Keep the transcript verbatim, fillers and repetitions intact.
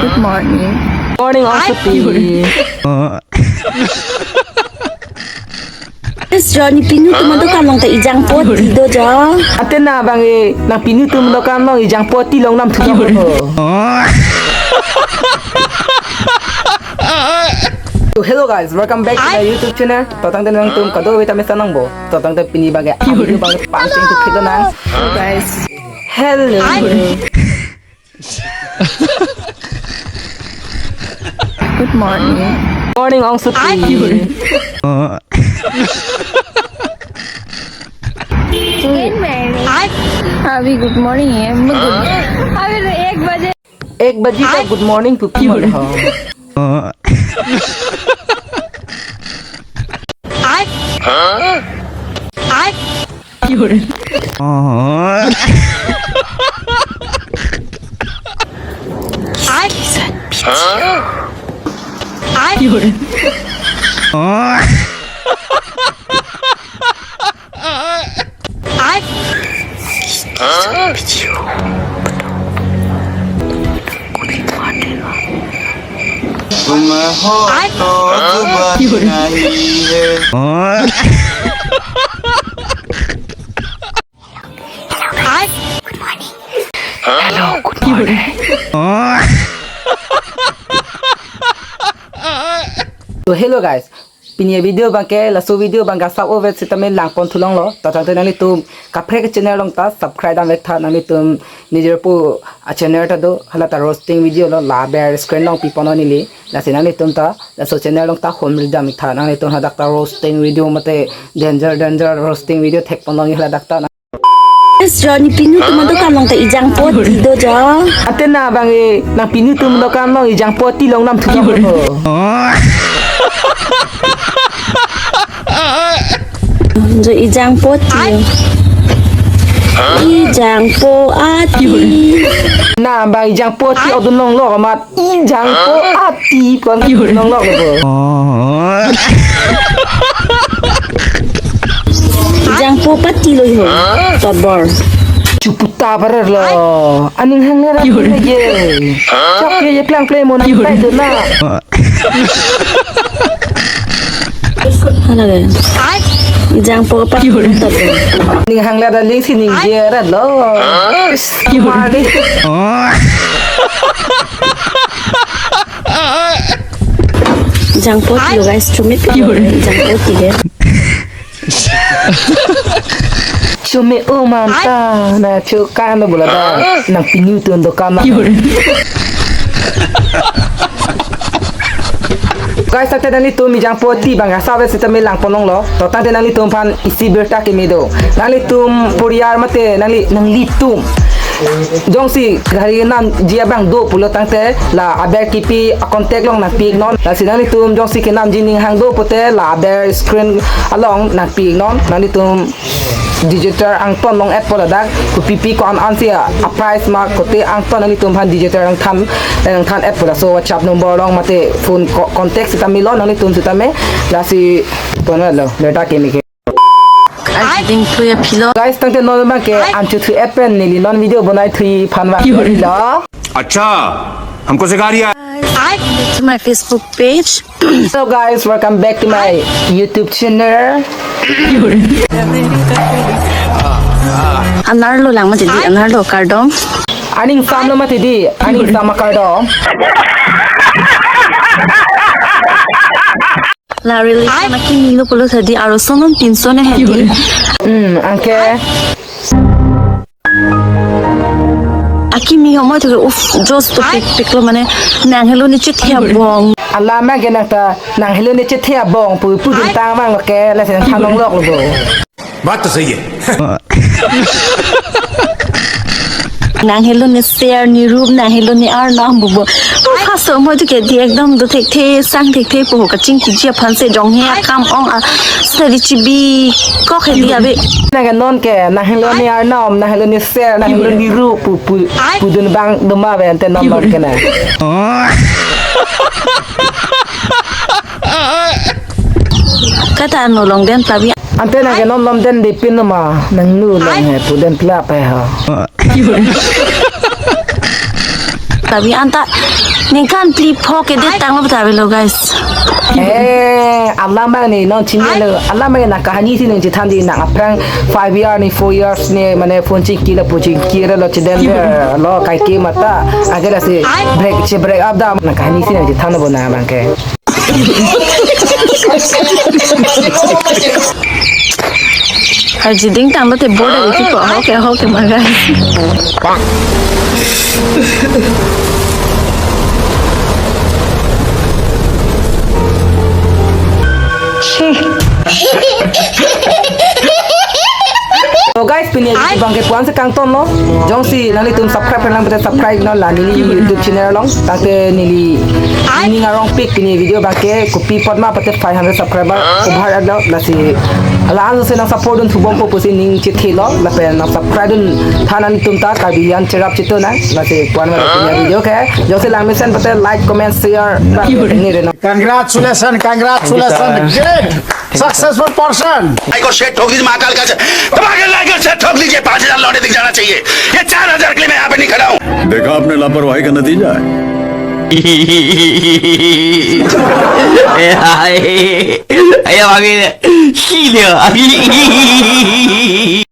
Good morning. Morning, Ongsupi. Yes, Ronnie, pinu tuman do kalong ta ejang po ti do jo. Atena bang e, nang pinu tuman do kalong ejang po ti long nam thu do. So hello guys, welcome back to my YouTube channel. To tangte nangtum kado-kave ta mesen nangpo. To tangte pini bang e, avideo bang e pangcheng tu khito nang. Hello guys. Hello. Good morning. Morning, Ongsupi. Good morning. Abhi good morning hai. Abhi to ek baje. Ek baje ka good morning pupi mane ho. Hello, good morning. So hello guys, pini avideo bang ke laso video bang ke asap ovet sitame langpon thu longlo. To tangte nanglitum kaprek channel along ta subscribe dam vek tha, nanglitum nijor pu a channel ta do, hala ta roasting video lo, la aber screen along pipon neli. Lasi nanglitum ta laso channel along ta hom ri dam ik tha, nanglitum hadak ta roasting video mate danger danger roasting video thekpon long haladak ta. Yes, Ronnie, pinu tuman do kalong ta ejang po ti do jo. Atena bang e, nang pinu tuman do kalong ejang po ti long nam thu do. Jo ejang po ti. Ejang po ati. Na bang ejang po ti odun longlo amat. Ejang po ati pon nonglok lo. Ejang po pati lo ho. Totbor. Chuputa barer lo. Aning hang nera ye. Chok ye ye plang play mo na pai do na. Hala ke. Ejang po pati lo totbor. Ning hang nera ling sining ye rer lo. Mari. Ejang po ti lo guys, chumi pi lo, ejang po ti ke. Chumi o manta na chu kan lo bula da, nang pinu tun do kam. Guys, tangte nanglitum ejang po ti bang asap ovet sitame langpon longlo. To tangte nanglitum aphan isi birta keme do. Nanglitum poriyar mate nangli nanglitum jongsi gari namji abang do pulo tangte la aber kipi a contact along nangpi ik non. Lasi nanglitum jongsi kenamji ning hang do pute la aber screen along nangpi ik non. Nanglitum digital angton long-et po ladak, kopi pi ko-an ansi a price ma kote angton nanglitum aphan digital angthan angthan-et po, laso WhatsApp number along mate phone co- contact sitame lo nanglitum sitame. Lasi pon lo birta keme ke. Ai ding puya philo. Guys, tangte non bang ke anchu thu app pen neli non video bonai thu aphan bang lo. अच्छा, हमको सिखा रिया है। Hi to my Facebook page. So guys, welcome back to my YouTube channel. Anerlo lang mati di, anerlo kardom. Aning sam lo mati di, aning sam kardom. La relation akimi lo pulo tadi, aroso non pinso ne hedi. Hmm, anke. Akimi ho mo tu uf, just to pick pick lo mane, nang helo ni chit ya bong. Ala ma ke nang ta, nang helo ni chit ya bong, pu pu dun tang bang lo ke, la sen thanong lok lo. बात तो सही है। Nang helo ni ser ni rup, nang helo ni arnam bubo. Uf, haso mo tu ke di ekdom do thekthe, sang thekthe po ho kachingkiji aphan se jong he akam ong a sari chibi kok he di abe. Nang ke non ke, nang helo ni arnam, nang helo ni ser, nang helo ni rup, pu pu pu dun bang doma ben te non non ke na. Kata no long den tabi. Ante nang ke non non den di pin ma nang nu long he pu den pla pe ha. Abi anta ningkan phli pho kedet tanglo ta avelo, guys. Eh, alam abang ne non chinilo. Alam abang ne nangkahini si nangchethan di nang aphrang five year ne, four years ne, mane phone chingki lapu chingkilo, chedemlo, kaike mata. Agar si break, che break up dam, nangkahini si nangchethan bo na abang ke. Arjiding tanglo te board agi kipo, hoke hoke magai. So guys, pini abang ke pu-an si kangtonlo. Jongsi nanglitum subscribe lang pute subscribe non la neli YouTube channel along. Tangte neli ning arongpik pini video abang ke kopi apot ma pute five hundred subscriber over lo, lasi la-an si nang support dun thubompo pusi ning chethelo, lapen nang subscribe duntha nanglitum ta, Karbi an cherap chetona, lasi pu-an ma pini video ke. Jongsi lang mesen pute like, comment, share, ni reno. Congratulations, congratulations. Great, successful person. Like और शेयर ठोक दीजिए महाकाल का, दबा के लाइक और शेयर ठोक दीजिए, पाँच हज़ार लौंडे दिख जाना चाहिए। ये चार हज़ार के लिए मैं यहाँ पे नहीं खड़ा हूँ। देखा आपने लापरवाही का नतीजा है। Ayo, ayo, ayo, ayo.